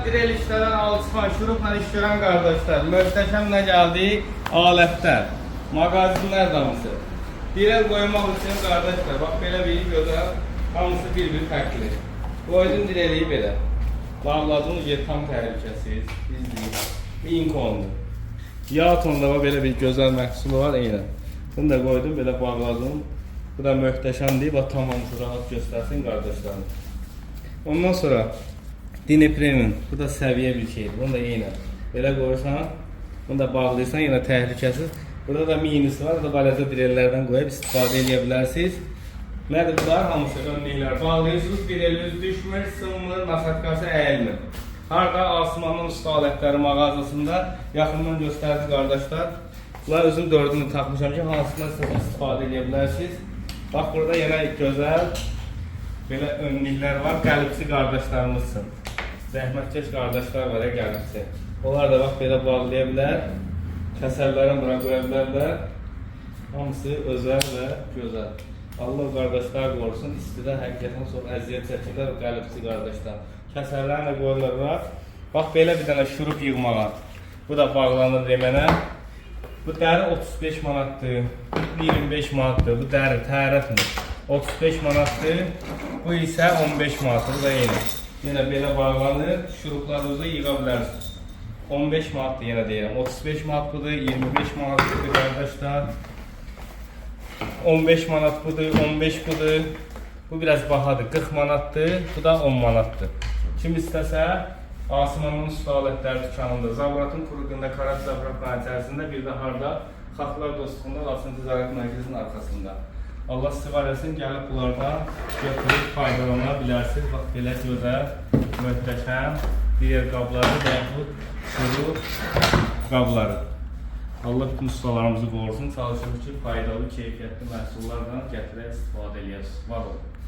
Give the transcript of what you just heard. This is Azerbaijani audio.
Direl işlərdən alçıpan, şurupla iş görən qardaşlar, möhtəşəm nə gəldi? Alətlər, mağazinlər hamısı. Direl qoymaq üçün qardaşlar, bax belə bir gözəl, hamısı bir-bir fərqli. Qoydun direliyi belə. Bağladın, yer tam təhlükəsiz, izləyib. Inkondur. Yağ tonunda bax belə bir gözəl məhsulu var eynən. Bunu da qoydum, belə bağladım. Bu da möhtəşəmdir. Bax tam hamısı rahat göstərsin qardaşlarım. Ondan sonra Dine Premium. Bu da səviyyə bir şeydir. Bunu da eynən. Belə qoyursan, bunu da bağlayırsan, yenə təhlükəsiz. Burada da minisi var. Bu da balaca direllərdən qoyub istifadə edə bilərsiniz. Nədir bunlar? Hamısı önlüklər. Bağlayırsınız, direliniz düşmür, sınmır, nasatkası əyilmir. Harda Asimanın usta alətləri mağazasında yaxından göstərdi qardaşlar. Bunlar özüm dördünü taxmışam ki, hansından istəsəniz istifadə edə bilərsiniz. Bax burada yenə gözəl belə önlüklər var, qəlibçi qardaşlarımız üçün. Zəhmətkeş qardaşlar var ya qəlibçi. Onlar da bax belə bağlaya bilər. Kəsərlərini bura qoya bilərlər. Hamısı özəl və gözəl. Allah qardaşlar qorusun. İstidə həqiqətən çox əziyyət çəkirlər o qəlibçi qardaşlar. Kəsərlərini də qoyurlar bura. Bax belə bir dənə şurup yığmağa. Bu da bağlanır remənə. Bu dəri 35 manatdır. Bu 25 manatdır. Bu dəri tərəfdir. 35 manatdır. Bu isə 15 manatdır. Bu da eyni. Yenə belə bağlanır. Şuruplarınızı yığa bilərsiniz. 15 manatdır yenə deyirəm. 35 manat budur, 25 manat budur qardaşlar. 15 manat budur, 15 budur. Bu biraz bahadır, 40 manatdır. Bu da 10 manatdır. Kim istəsə Asimanın usta alətləri dükanında, Zabratın Kuruqunda, Karat Zabrat içərisində, bir də harda Xalqlar Dostluğunda, Laçın Ticarət Mərkəzinin arxasında. Allah sizi var etsin, gəlib bunlardan götürüb faydalana bilərsiniz. Bax belə gözəl, möhtəşəm digər qabları və yaxud şurup qabları. Allah bütün ustalarımızı qorusun. Çalışırıq ki, faydalı, keyfiyyətli məhsullardan gətirək, istifadə eləyəsiniz. Var olun.